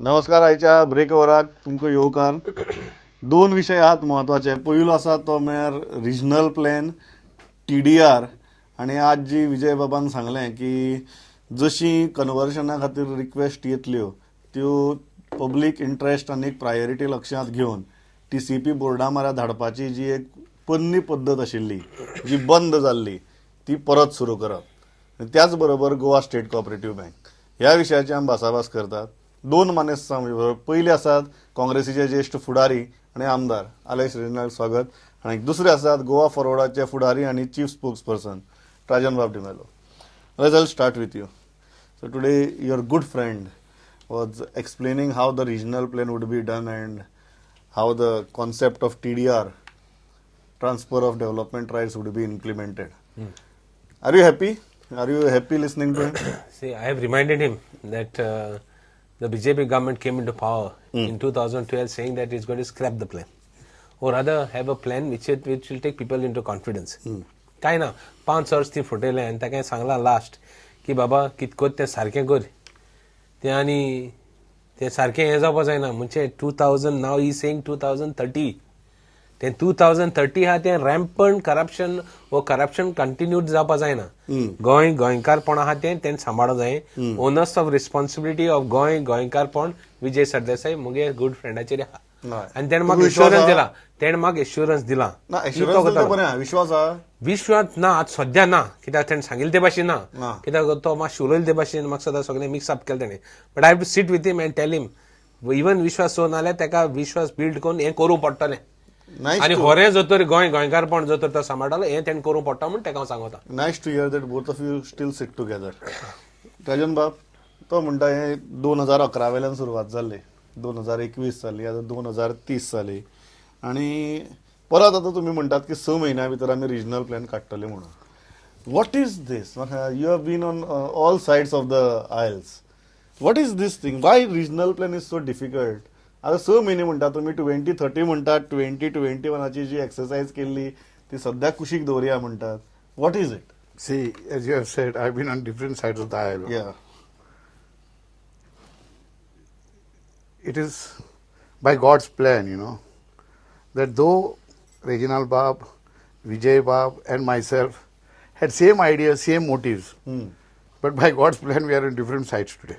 नमस्कार. आयच्या ब्रेक ओवराक तुमकां येवकार. दोन विशय आहात म्हत्वाचे. पयलो आसा तो म्हळ्यार रिजनल प्लॅन, टीडीआर. आनी आज जी विजय बाबान सांगलें की जशी कन्वर्शना खातीर रिक्वेस्ट येतल्यो त्यो पब्लीक इंट्रस्ट आनी प्रायोरिटी लक्षांत घेवन टीसीपी बोर्डा म्हऱ्यात धाडपाची जी एक पोन्नी पद्दत आशिल्ली, जी बंद जाल्ली, ती परत सुरू करप आनी त्याच बरोबर गोवा स्टेट कॉपरेटीव बँक ह्या विशयाची आमी भासाभास करतात. दोन मानेस्त आमी बरोबर. पयले आसात काँग्रेसीचे ज्येश्ठ फुडारी आनी आमदार आलेश रेजिनाल्ड, स्वागत. आनी दुसरे आसात गोवा फॉरवर्डाचे फुडारी आनी चीफ स्पोक्स पर्सन ट्राजन बाब D'Mello. Let's I'll start with you. So today your good friend was explaining how the regional plan would be done and how the concept of TDR, transfer of development rights, would be implemented. Are you happy? Are you happy listening to him? See, I have reminded him that the BJP government came into power in 2012 saying that it's going to scrap the plan, or rather have a plan which will take people into confidence. काय ना, 5 वर्स ती फटयलें आनी ताका सांगलां last की बाबा, कित कर तें सारकें कर तें आनी तें सारकें हें जावपा जायना. म्हणजे 2000, now he saying 2030. तें 2030 आहा तें रॅम्पंट करप्शन वो करप्शन कंटिन्यूड जावपा जायना. गोंय गोंयकारपण आहा तें तें सांबाळूंक जाय. Onus of responsibility of Goem गोंयकारपण विजय सरदेसाय मुगे गुड फ्रेंडाचेर आहा. आनी तेणें म्हाका तुका विश्वास एश्योरन्स आहा? दिला, तेणें म्हाका एश्योरन्स दिला. ना, की एश्योरन्स तो दिलं करतलो. बरें आहा. विश्वास आहा? विश्वास ना, आतां सद्या ना, कित्याक तेणें सांगिल्लें ते भाशेन ना. ना. कित्याक तो मातशें उलयले ते भाशेन म्हाका सदां सगळें मिक्स अप केलें तेणें, but I have to sit with him and tell him. Even विश्वास सो नाल्यार ताका विश्वास बिल्ड करून हें करूंक पडटलें. नायस. आनी होरें जर गोंय गोंयकारपण जर तर तो सांबाळटलो, हें तेणें करूंक पडटा म्हूण ताका हांव सांगता. Nice to hear that both of you still sit together. Rajan बाब, तो म्हणटा हें 2011 वेल्यान सुरवात जाल्ली, 2021 जाली, आतां 2030 जाली आनी परत आतां तुमी म्हणटात की 6 म्हयन्या भितर आमी रिजनल प्लॅन काडटले म्हणून. What is this? म्हाका, you have been on all sides of the aisles, what is this thing? Why regional plan is so difficult? आतां 6 म्हयने म्हणटा तुमी, 2030 म्हणटात, 2021आची जी एक्सरसायज केल्ली ती सद्या कुशीक दवरया म्हणटात. What is it? See, as you have said, I've been on different sides of the aisle. It is by God's plan that though Reginald Bab, Vijay Bab, and myself had same ideas, same motives, but by God's plan, we are on different sides today.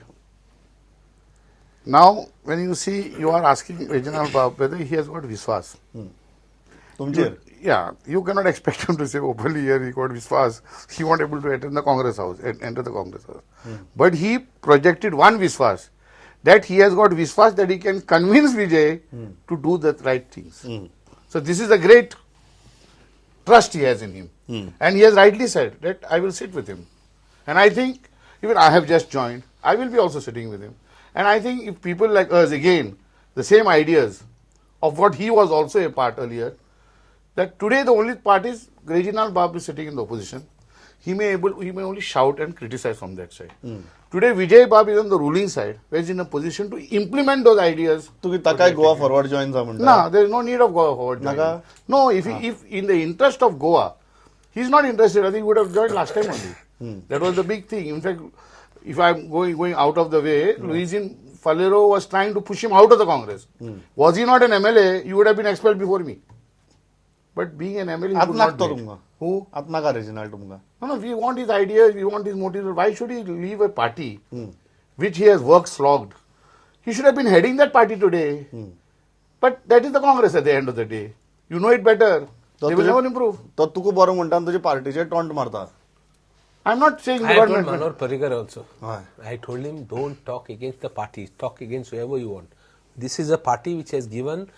Now, when you see, you are asking Reginald Bab whether he has got viswas. तुमचेर? Yeah, you cannot expect him to say openly here he got viswas. He won't able to enter the Congress house, enter the Congress house. But he projected one viswas, that he has got viswas that he can convince Vijay to do the right things. So this is a great trust he has in him. And he has rightly said that I will sit with him. And I think even I have just joined, I will be also sitting with him. And I think if people like us again, the same ideas of what he was also a part earlier, that today the only part is Reginald Bab is sitting in the opposition. He may only shout and criticize from that side. Today Vijay Bab is on the ruling side, where he's in a position to implement those ideas. तुमी ताकाय Goa forward join जा म्हणटा? No, there is no need of Goa Forward joining. नाका? No, if in the interest of Goa, he's not interested. I think he would have joined last time only. That was the big thing. In fact, if I'm going out of the way, Luizinho Faleiro was trying to push him out of the Congress. Was he not an MLA, he would have been expelled before me. But being an MLA, he आतां could not नाका तो do it. तुमकां? Who? आतां नाका Reginald तुमकां? No, we want his ideas, we want his motives. Why should he leave a party which he has worked, slogged? He should have been heading that party today. But that is the Congress at the end of the day. You know it better. They will never improve. तो तुका बरो म्हणटा आनी तुजे पार्टीचेर taunt मारता. I'm not saying I told government. Manohar Parrikar also. हय. I told him, don't talk against the party, talk against whoever you want. This is a party which has given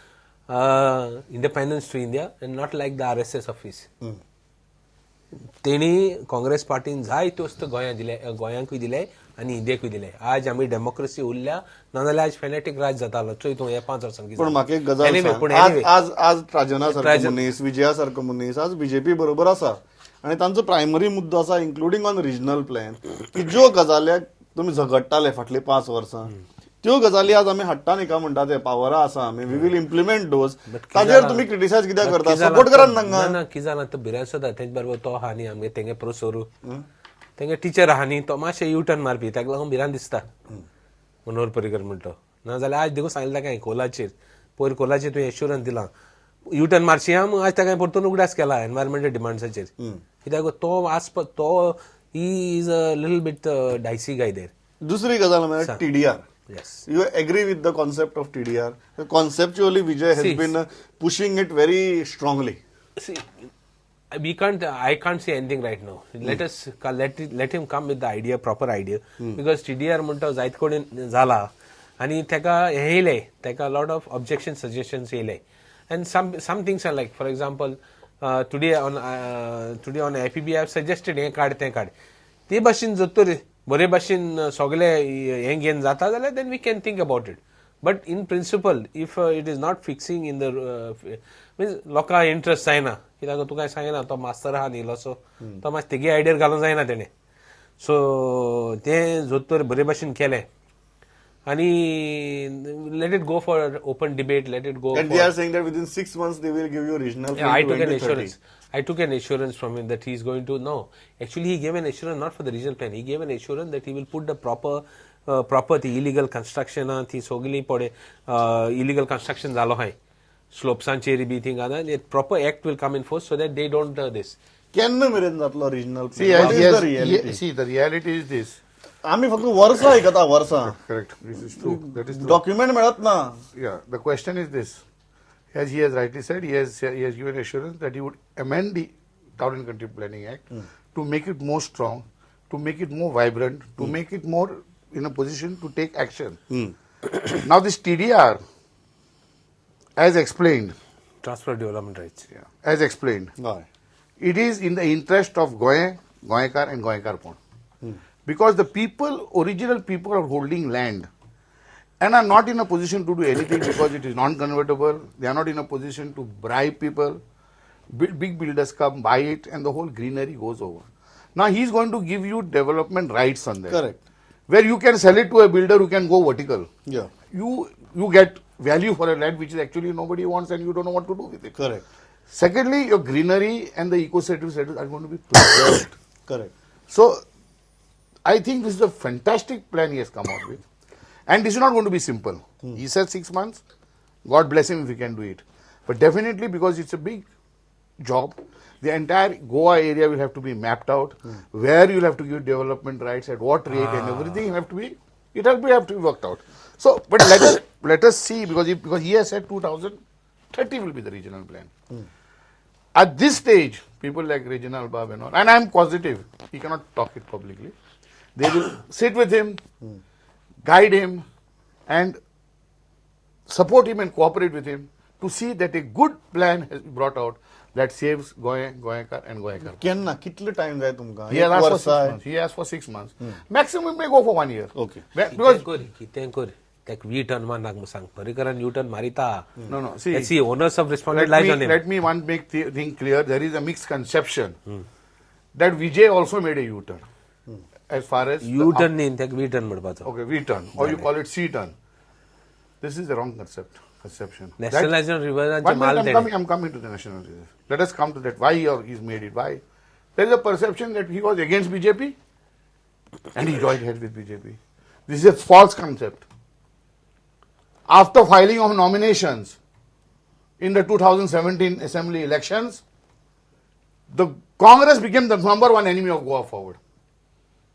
independence to India and not like the RSS office. तेणी काँग्रेस पार्टीन जायत्यो वस्तू गोंयांत दिले, गोंयांकूय दिले आनी इंडियेकूय दिले. आज आमी डेमोक्रेसी उरल्या, नाजाल्यार आज फेनेटीक राज जातालो. चोय तूं हे 5 वर्सां. पण म्हाका एक गजाल Anyway, सांग. पूण आज anyway, आज आज ट्राजना सारको मनीस, विजया सारको मनीस आज बीजेपी बरोबर आसा आनी तांचो प्रायमरी मुद्दो आसा, इन्क्लुडींग ऑन रिजनल प्लॅन, की ज्यो गजाली तुमी झगडटाले फाटलीं 5 वर्सां, त्यो गजाली आज आमी हाडटा न्ही का म्हणटा ते पावरा आसा आमी, we will implement those. ताजेर तुमी क्रिटिसायज कित्याक करता? सपोर्ट करा तांकां. ना, कितें जालां, तो भिरांत सुद्दां तेंचे बरोबर तो आहा न्ही, आमगे तेंगे प्रोसोरू, तेंगे टिचर आहा न्ही, तो मातशें यू टर्न मारपी. ताका लागून भिरांत दिसता. मनोहर पर्रीकर म्हणटा तो. नाजाल्यार आज देखून सांगलें ताका कोलाचेर पयर कोलाचेर तुवें एश्युरन्स दिलां यू टर्न मारशी आहा आज ताका परतून उगडास केला एनवायरमेंटल डिमांड्साचेर कित्याक तो आज तो he is a little bit dicey guy there. दुसरी गजाल म्हळ्यार TDR. Yes. You agree with the concept of TDR? Conceptually, Vijay has See. Been pushing it very strongly. See, we can't. I can't say anything right now. Let us let him come with the idea, proper idea. Because TDR म्हणटा जायत कडेन जाला आनी तेका हें येयलें, तेका lot of objection suggestions येयले and some things are like, for example, today on IPB I have suggested हें काड तें काड ते भाशेन जर तर बरे भाशेन सगळे हें घेवन जाता जाल्यार then we can think about it. But in principle, if it is not fixing in the means लोकांक इंट्रस्ट जायना कित्याक तुका सांगिना तो मास्तर आहा न्ही इल्लोसो तो मातसो तेगे आयडियर घालूंक जायना तेणें सो तें जर तर बरे भाशेन केलें आनी let it go for open debate, let it go. And they are saying that within 6 months they will give you regional Yeah, I plan took an 2030. Assurance. I took an assurance from him that he is going to. No, actually, he gave an assurance not for the regional plan. He gave an assurance that he will put the proper the illegal construction ती सगळी पडे illegal construction जालो हाय स्लोप्सांचेर be thing proper act will come in force so that they don't this. केन्ना मेरेन जातलो regional See, plan? What he is the has, reality? See, the reality is this. आम्ही फक्त वर्सां आयकता वर्सां. Correct. This is true. That is true. Document मेळत ना. Yeah. The question is this. As he has rightly said, he has given assurance that he would amend the Town and Country Planning Act to make it more strong, to make it more vibrant, to make it more in a position to take action. Now this TDR, as explained, transfer development rights. Yeah, as explained, हय. It is in the interest of Goa, Goenkar and Goenkarpon. Because the people, original people are holding land and are not in a position to do anything because it is non-convertible. They are not in a position to bribe people. Big builders come, buy it, and the whole greenery goes over. Now he is going to give you development rights on that. Correct. Where you can sell it to a builder who can go vertical. You get value for a land which is actually nobody wants and you don't know what to do with it. Correct. Secondly, your greenery and the ecosystem status are going to be preserved. Correct. So, I think this is a fantastic plan he has come out with. And this is not going to be simple. He said 6 months. God bless him if he can do it. But definitely, because it's a big job, the entire Goa area will have to be mapped out, where you'll have to give development rights, at what rate, and everything have to be, it have to be worked out. So, but let us see, because he has said 2030 will be the regional plan. At this stage, people like Reginald Bab and all, and I'm positive, he cannot talk it publicly. They will sit with him, guide him, and support him and cooperate with him to see that a good plan has been brought out that saves Goa, Goenkar and Goenkar. केन्ना कितलो time जाय तुमकां? He has asked for six वर्सां? Months. He asked for 6 months. Maximum may go for one year. Because कर कितें कर ताका we turn मार नाका म्हूण सांग पर्रीकरान यू टर्न मारिता. No. See, see, onus of responsibility let lies me, on him. Let me one make thing clear. There is a misconception that Vijay also made a U-turn as far as the U turn न्ही ताका we turn म्हणपाचो. Okay, V turn, or you call it C turn. This is the wrong concept. Conception. Nationalisation रिव्हरांचे One mall minute, I'm तेणे coming, I'm coming to the national reserve. Let us come to that. Why he's made it? Why? There is a perception that he was against BJP and he joined head with BJP. This is a false concept. After filing of nominations in the 2017 assembly elections, the Congress became the number one enemy of Goa Forward.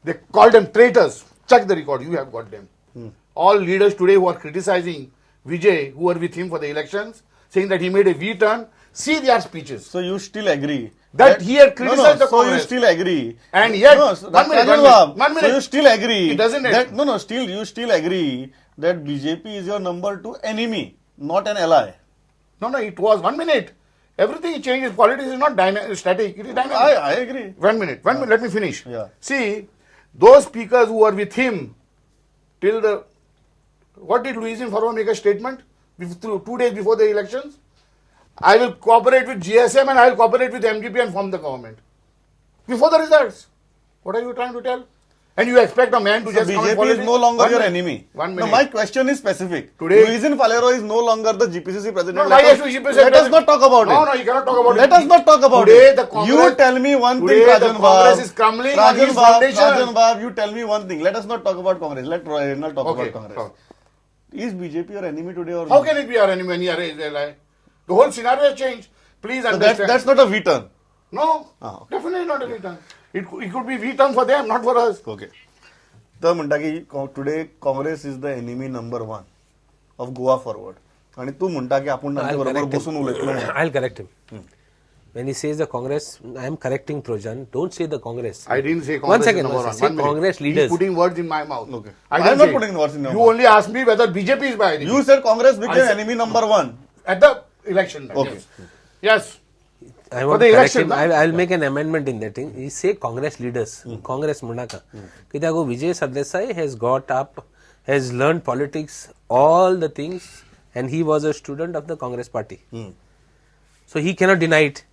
They called them traitors. Check the record, you have got them. All leaders today who are criticizing Vijay, who were with him for the elections, saying that he made a V turn, see their speeches. So you still agree That he had criticized no, the So you Congress. still agree. And yet- no, so one minute, Rajan one minute, Babu, one So minute. you still agree. It doesn't that, no, still you still agree that BJP is your number two enemy, not an ally. No, it was one minute. Everything changes. Politics is not static, it is dynamic. I agree. One minute, one minute, let me finish. Yeah. See, those speakers who were with him till the. What did Luizinho Faleiro make a statement 2 days before the elections? I will cooperate with GSM and I will cooperate with MGP and form the government. Before the results. What are you trying to tell? And you expect a man to So just come and BJP follow is it? no longer One your minute. enemy. One No, minute. my question is specific. Today- Luizinho Faleiro is no longer the GPCC president. No, Let why us, has to GPCC let us president? not talk about No, it. no, you cannot talk about Let it. us not talk about Today, it. the Congress- You tell me one thing, Today, the Rajan Congress Babu. is crumbling on Rajan his Babu, foundation. Rajan Babu, you tell me one thing. Let us not talk about Congress. Let Reginald talk Okay, about Congress. talk. Is BJP your enemy today or How can it be our enemy when he is ally? The whole scenario has changed. Please understand. That's not a V turn. No, Ah, okay. definitely not a V-turn. It could be V-turn for them, not for us. Okay, तर म्हणटा की today Congress is the enemy number one of Goa Forward आणि तू म्हणटा की आपूण तांचे I'll बरोबर correct him. बसून उलयतलो म्हणून. I'll correct him. When he says the Congress, I am correcting Trojan. Don't say the Congress. I didn't say One Congress second. is number one one. second. Say One minute. Congress He's leaders. putting words in my mouth. Okay. I I am didn't not say. putting words in your You mouth. only asked me whether BJP is my enemy. You said Congress became I said- enemy number one. At the election time. Okay. Yes. Yes. I For want the to correct election, him. na? I'll make an amendment in that thing. He say Congress leaders. Congress म्हणनाका. कित्याक हो Vijay Sardesai has got up, has learned politics, all the things, and he was a student of the Congress party. So he cannot deny it.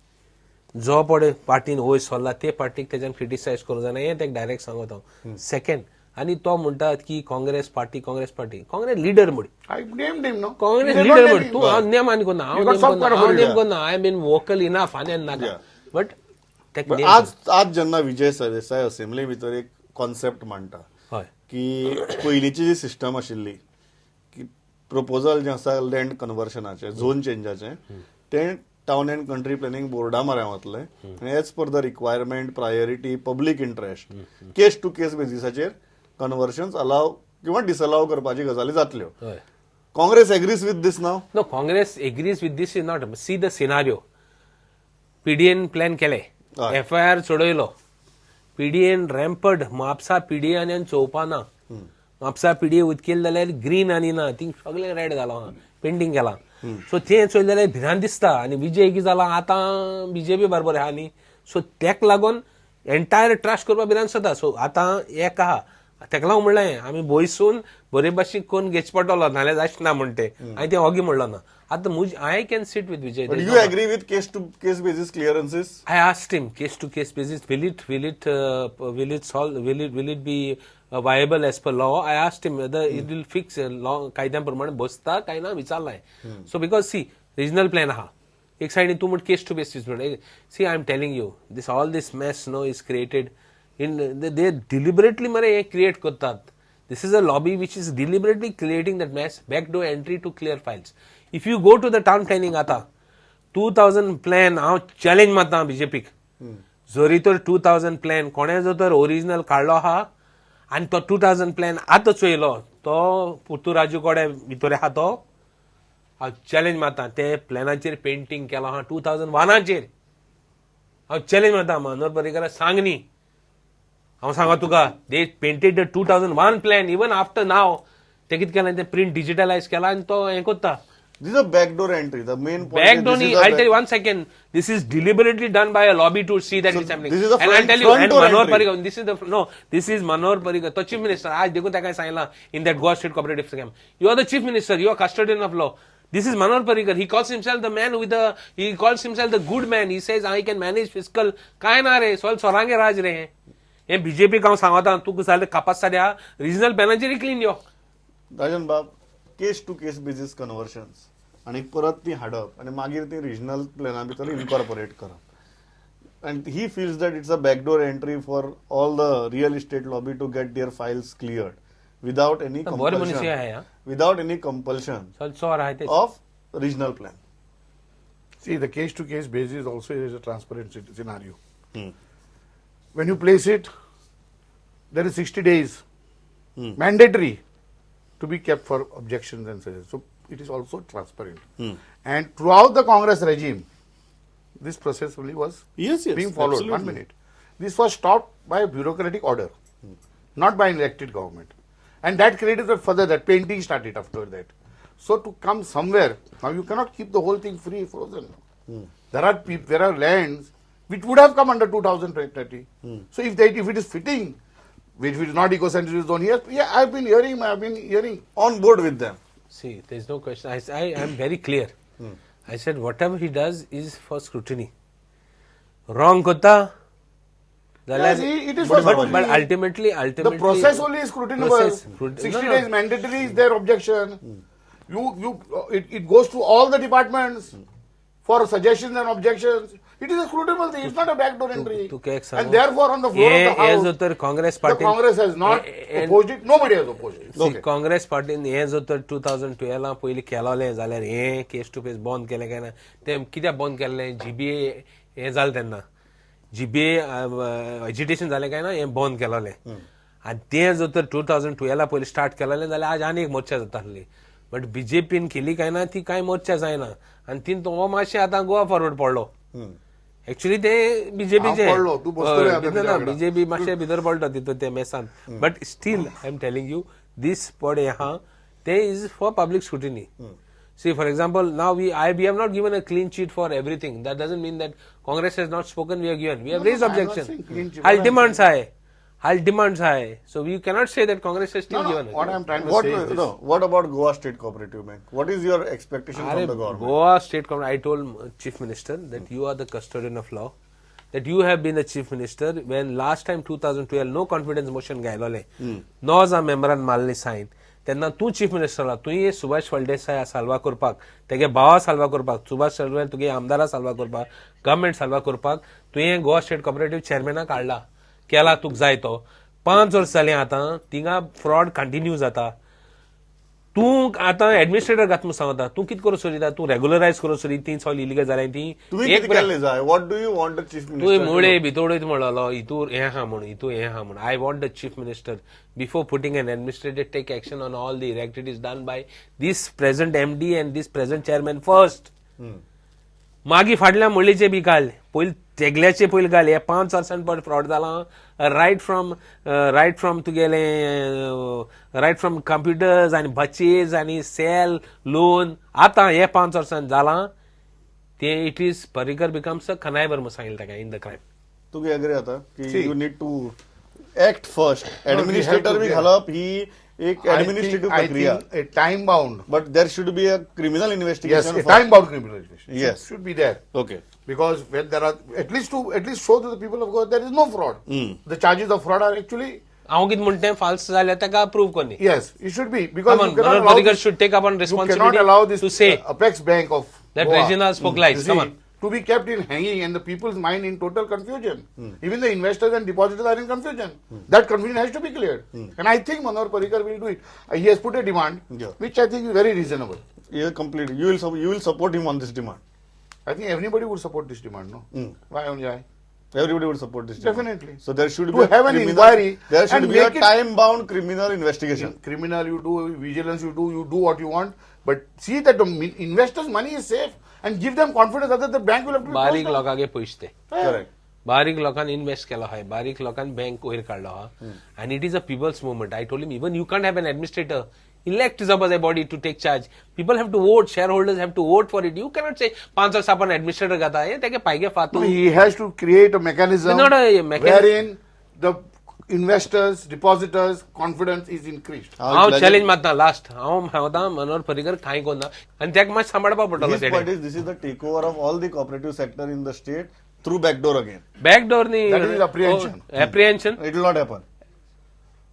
जो पळय पार्टीन वयर सरला ते पार्टीक तेज्यान criticise करूंक जायना हें ताका डायरेक्ट सांगत हांव. सेकंड, आनी तो म्हणटा की Congress party, Congress party, Congress leader म्हण. I named him, no? Congress You did not leader name म्हण him. तूं हांव नेम आनी कोन्ना, हांव You got name some कोन्ना, kind of हांव a name leader. कोन्ना. I been vocal enough आनी आनी नाका. Yeah. But ताका But name आज आज जेन्ना विजय सरदेसाय असेंब्ली भितर एक कॉन्सेप्ट मांडटा हय की पयलींची जी सिस्टम आशिल्ली की प्रपोजल जें आसा लँड कन्वर्शनाचें, झोन चेंजाचें, तें टावन अँड कंट्री प्लॅनिंग बोर्डा म्हऱ्यान वतलें आनी as per the requirement, priority, public interest, case to case बेजिसाचेर conversions allow किंवा डिसअलाव करपाची गजाली जातल्यो. हय. Congress agrees with this now? No, Congress agrees with this is not. See the scenario. PDN plan केले, हय. F I R चडयलो, PDN ramped Mapusa PDN चोवपा ना. म्हापसा पीडीए उदकेल जाल्यार ग्रीन आनी ना, थिंग सगळें रेड घालां, पेंटींग केलां. सो तें चोयलें जाल्यार भिरांत दिसता. आनी विजय कितें जाला आतां बीजेपी बरोबर आहा न्ही, सो तेका लागून एंटायर ट्रस्ट करपाक भिरांत दिसता. सो आतां एक आहा, तेका लागून म्हणलें आमी बयसून बरे भाशेन कोन्न घेवचें पडटलो, नाल्यार जायच ना म्हण तें. हांवें तें ओगी म्हणलो ना. आतां मुज I can sit with Vijay. But you agree with case to case basis clearances? I asked him case to case basis, will it solve, will it be viable as per law? I asked him whether it will fix law, कायद्या प्रमाणे बसता काय ना विचारलाय. So because see regional plan आहा एक सायडीन तूं म्हण केस टू बेसीस म्हण. See, I am telling you this, all this mess no is created in they deliberately मरे हे क्रिएट करतात. This is a lobby which is deliberately creating that mess, backdoor entry to clear files. If you go to the town planning आता 2000 plan, हांव challenge मारता बीजेपीक, जरी तर 2000 plan कोणें जर तर ओरिजिनल काडलो आहा आनी तो 2000 प्लॅन आतां चोयलो तो पुर्तुराजू कडेन भितर आहा तो, हांव चॅलेंज मारता ते प्लॅनाचेर पेंटींग केलां आहा 2001आचेर. हांव चॅलेंज मारता मनोहर पर्रीकार सांग न्ही, हांव सांगा तुका, they painted the 2001 plan even after now. ते कितें केलां तें प्रिंट डिजिटलायज केला आनी तो हें करता. This a backdoor entry. The main point Backdoor, I'll tell you one second. This is deliberately done by a lobby to see that So it's happening. this is a And I'll tell you, front and door Manohar entry. Parrikar, this is the no, this is Manohar Parrikar, तो chief minister. आज देखून ताका सांगला in that Goa State Cooperative Scam. You are the chief minister. You are custodian of law. This is Manohar Parrikar. He calls himself the man with the. He calls himself the good man. He says I can manage fiscal. काय ना रे, सोल सोरांगे राज रे. हे BJP हांव सांगता तुका जाल्यार कापास द्या रिजनल प्लॅनाचेर क्लीन यो. राजन बाब, case to case basis conversions आणि परत ती हाडप आणि मागीर ती रिजनल प्लॅना भितर इनकॉर्पोरेट करप, and he feels that it's a backdoor entry for all the real estate lobby to get their files cleared without any बरे मनीस हे आहे, हा. विदाउट एनी कंपल्शन चल चोर आहे ते. Of regional plan. See, the case to case basis also is a transparent scenario. When you place it, there is 60 days mandatory to be kept for objections and suggestions. So it is also transparent. And throughout the Congress regime, this process only was Yes, being followed. Absolutely. One minute. This was stopped by a bureaucratic order, not by an elected government. And that created a further, that painting started after that. So to come somewhere, now you cannot keep the whole thing free, frozen. There are lands which would have come under 2030. So if it is fitting, which is not eco-sensitive zone here, yeah, I've been hearing. On board with them. See, there is no question. I am very clear. I said whatever he does is for scrutiny. Wrong kota. Yes, it is for but scrutiny. ultimately The process only is scrutinable. Process, 60 no, no. days mandatory is their objection. It goes to all the departments for suggestions and objections. It is a scrutable thing. It's not a backdoor entry. तुका एक सांगू? And therefore, on the floor of the हे house, जो तर Congress the party Congress has not opposed it. Nobody has opposed it. See, Congress पार्टीन हे जर तर 2012 पयलीं केलोलें जाल्यार हे केस टू फेस बंद केलें काय ना, तें कित्याक बंद केल्लें? जीबीए हें जालें तेन्ना, जीबीए एजिटेशन जालें काय ना, हें बंद केलोलें. आनी तें जर तर 2012 पयलीं स्टार्ट केलोलें जाल्यार आज आनी एक मोर्चा जाता आसली. बट बीजेपीन केली काय ना, ती कांय मोर्चा जायना आनी तीन तो मातशें आतां गोवा फॉरवर्ड पडलो. एक्चुअली ते बीजेपीचे हांव पडलो, तूं बसतलो आतां तुज्या वांगडा. बीजेपी मातशें भितर पडटा तितून ते Mason. But still I am telling you, this पड हें आहा ते is for public scrutiny. See, for example, now we have not given a clean sheet for everything. That doesn't mean that Congress has not spoken. We have given. We have raised No, I'm not objection. saying clean sheet. Our What I'm demands high. Our demands high. So we cannot say that Congress has still No, no, given. What I'm trying to What, say is this. no, what about Goa State Cooperative Bank? What is your expectation from the government? Goa State Cooperative, I told Chief Minister that you are the custodian of law, that you have been the Chief Minister when last time 2012 no confidence motion घायलोले, 9 जाण मेंबरान मारली sign, तेन्ना तूं chief minister, तुवें सुभाष फळदेसाय साल्वा करपाक, तेगे भावा साल्वा करपाक, सुभाष फळदेसाय तुगे आमदारा साल्वा करपाक, गव्हर्मेंट साल्वा करपाक तुवें गोवा स्टेट कॉपरेटीव चेअरमॅनाक हाडला, केला तुका जाय तो. 5 वर्स जालीं आतां थिंगा फ्रॉड कंटिन्यू जाता. तूं आतां एडमिनिस्ट्रेटर घात म्हूण सांगता, तूं कितें करूं सोदिता? तूं रेगुलरायज करूं सोदी ती सगळी इलिगल जाल्यार ती. तुमी कितें केल्लें जाय? What do you want the chief तुवें मिनिस्टर? मुळे भितर वयता म्हणलो, हितूर हें आहा म्हणून, हितूर हें आहा म्हणून. I want the chief minister before putting an administrator take action on all the irregularities done by this present MD and this present chairman first. मागीर फाटल्या मुळीचे बी घाल, पयलीं तेगल्याचे पयलीं घाल. हे 5 वर्सां पड फ्रॉड जाला, रायट फ्रॉम तुगेलें, रायट फ्रॉम कंप्युटर्स आनी बचेज आनी सेल लोन, आतां हे 5 वर्सां जालां तें. It is Parrikar becomes a conniver म्हूण सांगिल्लें ताका इन the crime. तुका एग्री जाता की See. You need to act first? Administrator B घालप ही एक एडमिनिस्ट्रेटिव्ह I प्रक्रिया. think a time bound. But there should be a criminal Yes, investigation. a time bound criminal investigation. Yes. Should be there. Okay. Because when there are at least to at least show to the people of Goa there is no fraud. The charges of fraud are actually हांव कितें म्हणटा तें false जाल्यार ताका prove करनी. Yes, it should be, because Come on, you cannot Manohar allow Parrikar this, should take upon you cannot responsibility allow this to say apex bank of that Goa, Reginald spoke lies. you Come see, on. to be kept in hanging and the people's mind in total confusion. Even the investors and depositors are in confusion. That confusion has to be cleared. And I think Manohar Parrikar will do it. He has put a demand, Yeah. which I think is very reasonable. You complete. You will support him on this demand. I think everybody would support this demand, no? Why only I? Everybody would support this demand. Definitely. So there should To be a have an criminal, inquiry there should and be a make it- time-bound criminal investigation. Criminal you do, vigilance you do, you do what you want. But see that the investors' money is safe and give them confidence, otherwise the bank will have to be बारीक closed down. लोकांगे पयशे ते. Correct. बारीक लोकांनी invest केलो आहाय, बारीक लोकांनी bank वयर काडलो आहा. आनी it is a people's movement. I told him, even you can't have an administrator, elect suppose a body to take charge. People have to vote, shareholders have to vote for it. You cannot say 5 वर्सां आपण administrator घाता, हे तेगे पायगे फातू. No, he has to create a mechanism It's not a mechanism. wherein the investors, depositors' confidence is increased. हांव challenge मारता last, हांव सांगता मनोहर पर्रीकर कांय करना आनी तेका मातशें सांबाळपा पडटलो. His point is this is the takeover of all the cooperative sector in the state through backdoor again. Back door न्ही. That is apprehension. Apprehension. It will not happen.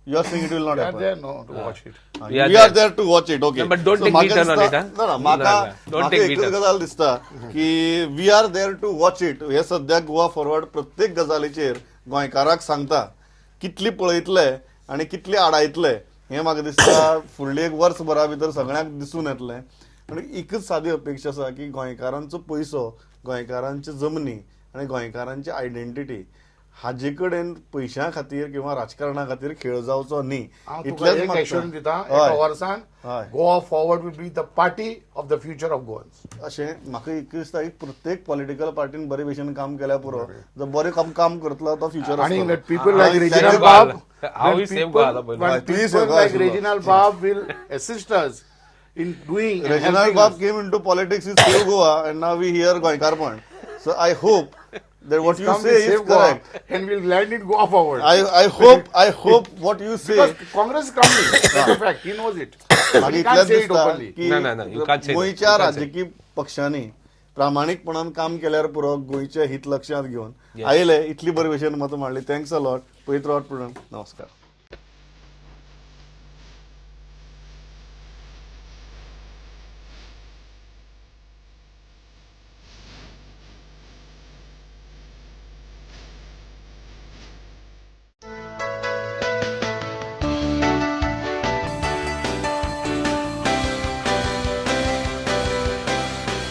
You are saying it will not They are happen. there no, to watch it. We are We are there to watch it. Okay. No, but don't So take म्हाका return on दिसता- it, huh? ना, ना, म्हाका ना, ना. Don't म्हाका take एकच return. गजाल दिसता की we are there to watch it. हे सद्याक गोवा फॉरवर्ड प्रत्येक गजालीचेर गोंयकाराक सांगता, कितली पळयतले आनी कितली आडायतले हें म्हाका दिसता फुडले एक वर्सभरा भितर सगळ्यांक दिसून येतलें. आनी एकच सादी अपेक्षा आसा की गोंयकारांचो पयसो, गोंयकारांच्यो जमनी आनी गोंयकारांची आयडेंटिटी हाजे कडेन पयशां खातीर किंवा राजकारणा खातीर खेळ जावचो न्ही. हांव तुका इतलेंच एक मागता. एश्योरन्स दिता, एका हय. वर्सान हय. Goa Forward will be the party of the future of Goans. अशें म्हाका एक दिसता की प्रत्येक पॉलिटिकल पार्टीन बरे भशेन काम केल्यार पुरो. जर बरें काम करतलो तो फ्युचर. आणि let people like save Reginald Goa. Bab, हांवूय when save people- Goa पयलीं. when हय, तुंय people save Goa like आशिल्लो. Reginald Bab will assist us in doing and Reginald helping Bab us. came into politics with Save Goa and now we hear Goenkarpon. So I hope that what He's you come say with is Save Goa correct. and we'll land in Goa Forward. I hope what you say. Because Congress is crumbling. That's a fact. He knows it. म्हाका He इतलेंच can't say it दिसता openly. की ना, ना, ना, you can't say that. गोंयच्या You can't say. राजकीय पक्षांनी प्रामाणीकपणान काम केल्यार पुरो, गोंयचें हित लक्षांत घेवन आयले, इतली बरी भशेन मतां मांडली. Thanks a lot. पळयत रावात प्रुडंट. नमस्कार.